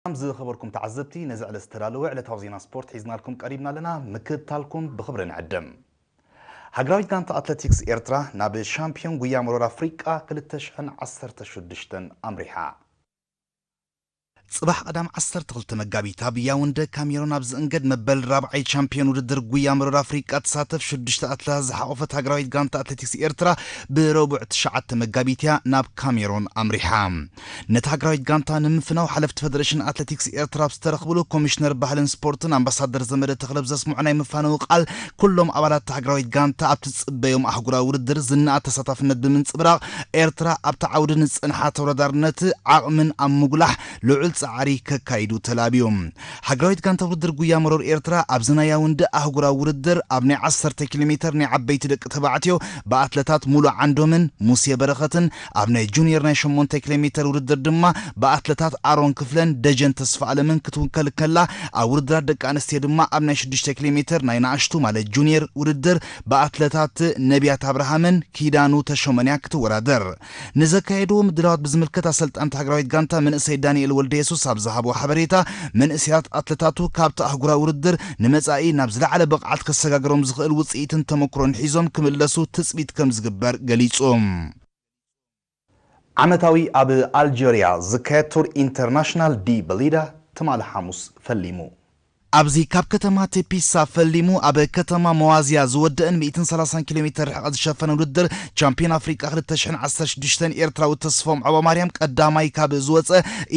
ሰላም ዝኸበርኩም ተዓዘብቲ፣ ነዚ ዕለት ዝተዳለወ ዕለታዊ ዜና ስፖርት ሒዝናልኩም ቀሪብና ኣለና። ምክትታልኩም ብኽብሪ ንዕድም። ሃገራዊት ጋንታ ኣትለቲክስ ኤርትራ ናብ ሻምፒዮን ጉያ መሮር ኣፍሪቃ ክልተ ሽሕን ዓሰርተ ሽዱሽተን ኣምሪሓ። ጽባሕ ቀዳም ዓሰርተ ክልተ መጋቢት ኣብ ያውንደ ካሜሮን ኣብ ዝእንገድ መበል ራብዓይ ቻምፒዮን ውድድር ጉያ መሮር ኣፍሪቃ ትሳተፍ ሽዱሽተ ኣትለታት ዝሓቖፈት ሃገራዊት ጋንታ ኣትሌቲክስ ኤርትራ ብረቡዕ ትሽዓተ መጋቢት እያ ናብ ካሜሮን ኣምሪሓ። ነታ ሃገራዊት ጋንታ ንምፍናው ሓለፍቲ ፈደሬሽን ኣትሌቲክስ ኤርትራ ኣብ ዝተረኽብሉ ኮሚሽነር ባህልን ስፖርትን ኣምባሳደር ዘመደ ተኽለ ብዘስምዖ ናይ መፋነዊ ቃል ኩሎም ኣባላት እታ ሃገራዊት ጋንታ ኣብ ትጽበዮም ኣህጉራዊ ውድድር ዝነኣድ ተሳታፍነት ብምንጽብራቕ ኤርትራ ኣብቲ ዓውዲ ንዝጸንሓ ተወዳዳርነት ዓቕምን ኣብ ምጉላሕ ልዑል ጻዕሪ ከካይዱ ተላብዮም። ሃገራዊት ጋንታ ውድድር ጉያ መሮር ኤርትራ ኣብዚ ናይ ያውንደ ኣህጉራዊ ውድድር ኣብ ናይ ዓሰርተ ኪሎ ሜተር ናይ ዓበይቲ ደቂ ተባዕትዮ ብኣትለታት ሙሉ ዓንዶምን ሙሴ በረኸትን፣ ኣብ ናይ ጁኒየር ናይ ሸሞንተ ኪሎ ሜተር ውድድር ድማ ብኣትለታት ኣሮን ክፍለን ደጀን ተስፋኣለምን ክትውከል ከላ፣ ኣብ ውድድራት ደቂ ኣንስትዮ ድማ ኣብ ናይ ሽዱሽተ ኪሎ ሜተር ናይ ንኣሽቱ ማለት ጁኒየር ውድድር ብኣትለታት ነቢያት ኣብርሃምን ኪዳኑ ተሾመን እያ ክትወዳደር። ንዘካየድዎ ምድላዋት ብዝምልከት ኣሰልጣንቲ ሃገራዊት ጋንታ መንእሰይ ዳንኤል ወልደ የሱስ ኣብ ዝሃቦ ሓበሬታ፣ መንእሰያት ኣትለታቱ ካብቲ ኣህጉራዊ ውድድር ንመጻኢ ናብ ዝለዓለ ብቕዓት ከሰጋግሮም ዝኽእል ውጽኢትን ተመክሮን ሒዞም ክምለሱ ትጽቢት ከም ዝግበር ገሊጹ። ዓመታዊ ኣብ ኣልጀርያ ዝካየድ ቱር ኢንተርናሽናል ዲ በሊዳ ትማሊ ሓሙስ ፈሊሙ። ኣብዚ ካብ ከተማ ቴፒሳ ፈሊሙ ኣብ ከተማ መዋዝያ ዝወደእን ሚእትን ሰላሳን ኪሎ ሜተር ርሕቐት ዝሸፈነ ውድድር ቻምፒዮን ኣፍሪቃ ክልተ ሽሕን ዓሰርተ ሽዱሽተን ኤርትራዊ ተስፎም ዖባማርያም ቀዳማይ ካብ ዝወጸ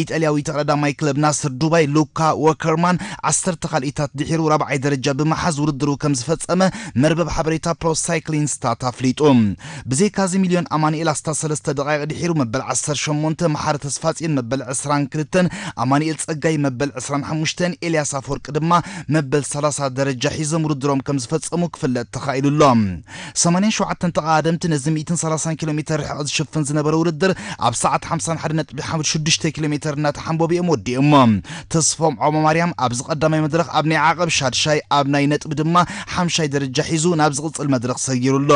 ኢጣልያዊ ተቐዳዳማይ ክለብ ናስር ዱባይ ሉካ ወከርማን ዓሰርተ ካልኢታት ድሒሩ ራብዓይ ደረጃ ብምሓዝ ውድድሩ ከም ዝፈጸመ መርበብ ሓበሬታ ፕሮ ሳይክሊን ስታት ኣፍሊጡ። ብዘይካዚ ሚልዮን ኣማኑኤል ኣስታት ሰለስተ ደቓይቕ ድሒሩ መበል ዓሰርተ ሸሞንተ፣ መሓሪ ተስፋጽዮን መበል ዕስራን ክልተን፣ ኣማኑኤል ጸጋይ መበል ዕስራን ሓሙሽተን፣ ኤልያስ ኣፈወርቂ ድማ መበል ሰላሳ ደረጃ ሒዞም ውድድሮም ከም ዝፈጸሙ ክፍለጥ ተኻኢሉ ኣሎ። ሰማንያን ሸውዓተን ተቐዳደምቲ ነዚ ሚእትን ሰላሳን ኪሎ ሜተር ርሕቐት ዝሽፍን ዝነበረ ውድድር ኣብ ሰዓት ሓምሳን ሓደ ነጥቢ ሓሙሽተ ኪሎ ሜተር እናተሓንበቡ እዮም ወዲኦሞ። ተስፎም ዖባማርያም ኣብዚ ቀዳማይ መድረኽ ኣብ ናይ ዓቐብ ሻድሻይ፣ ኣብ ናይ ነጥቢ ድማ ሓምሻይ ደረጃ ሒዙ ናብ ዝቕጽል መድረኽ ሰጊሩ ኣሎ።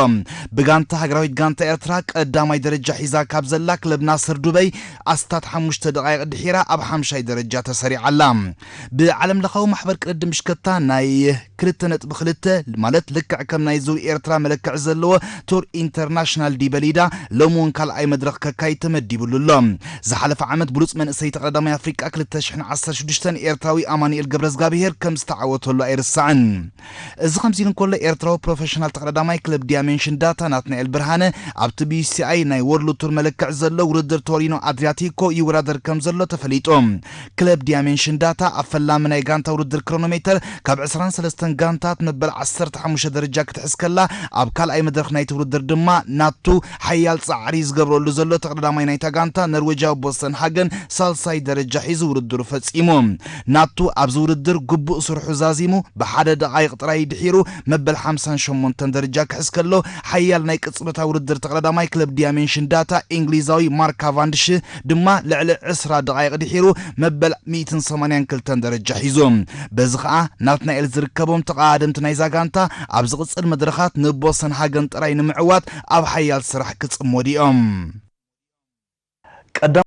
ብጋንታ ሃገራዊት ጋንታ ኤርትራ ቀዳማይ ደረጃ ሒዛ ካብ ዘላ ክለብ ናስር ዱበይ ኣስታት ሓሙሽተ ደቓይቕ ድሒራ ኣብ ሓምሻይ ደረጃ ተሰሪዓ ኣላ። ብዓለም ለኻዊ ማሕበር ቅድድም ብሽከታ ናይ ክልተ ነጥቢ ክልተ ማለት ልክዕ ከም ናይ ዙር ኤርትራ መለክዒ ዘለዎ ቱር ኢንተርናሽናል ዲበሊዳ ሎሚ እውን ካልኣይ መድረኽ ከካይድ ተመዲብሉ ኣሎ። ዝሓለፈ ዓመት ብሉጽ መንእሰይ ተቐዳማይ ኣፍሪቃ ክልተ ሽሕን ዓሰርተ ሽዱሽተን ኤርትራዊ ኣማኑኤል ገብረዝጋብሄር ከም ዝተዓወተሉ ኣይርሳዕን። እዚ ከምዚ ኢሉ እንከሎ፣ ኤርትራዊ ፕሮፌሽናል ተቐዳዳማይ ክለብ ዲያሜንሽን ዳታ ናትናኤል ብርሃነ ኣብቲ ቢ ሲ ኣይ ናይ ወርልድ ቱር መለክዕ ዘሎ ውድድር ቶሪኖ ኣድሪያቲኮ ይወዳደር ከም ዘሎ ተፈሊጡ። ክለብ ዲያሜንሽን ዳታ ኣብ ፈላሚ ናይ ጋንታ ውድድር ክሮኖሜተር ካብ ዕስራን ሰለስተን ጋንታት መበል ዓሰርተ ሓሙሽተ ደረጃ ክትሕዝ ከላ፣ ኣብ ካልኣይ መድረኽ ናይቲ ውድድር ድማ ናቱ ሓያል ጻዕሪ ዝገብረሉ ዘሎ ተቐዳዳማይ ናይታ ጋንታ ኖርዌጃዊ ቦስተን ሃገን ሳልሳይ ደረጃ ሒዙ ውድድሩ ፈጺሙ። ናቱ ኣብዚ ውድድር ግቡእ ስርሑ ዛዚሙ ብሓደ ደቓይቕ ጥራይ ድሒሩ መበል ሓምሳን ሸሞንተን ደረጃ ክሕዝ ከሎ፣ ሓያል ናይ ቅጽበታዊ ውድድር ተቐዳዳማይ ክለብ ዲያሜንሽን ዳታ እንግሊዛዊ ማርክ ካቫንድሽ ድማ ልዕሊ ዕስራ ደቓይቕ ድሒሩ መበል ሚእትን ሰማንያን ክልተን ደረጃ ሒዙ። በዚ ኸኣ ናትናኤል ዝርከቦም ተቐዳደምቲ ናይዛ ጋንታ ኣብ ዝቕጽል መድረኻት ንቦሰን ሃገን ጥራይ ንምዕዋት ኣብ ሓያል ስራሕ ክጽመዱ እዮም። ቀዳም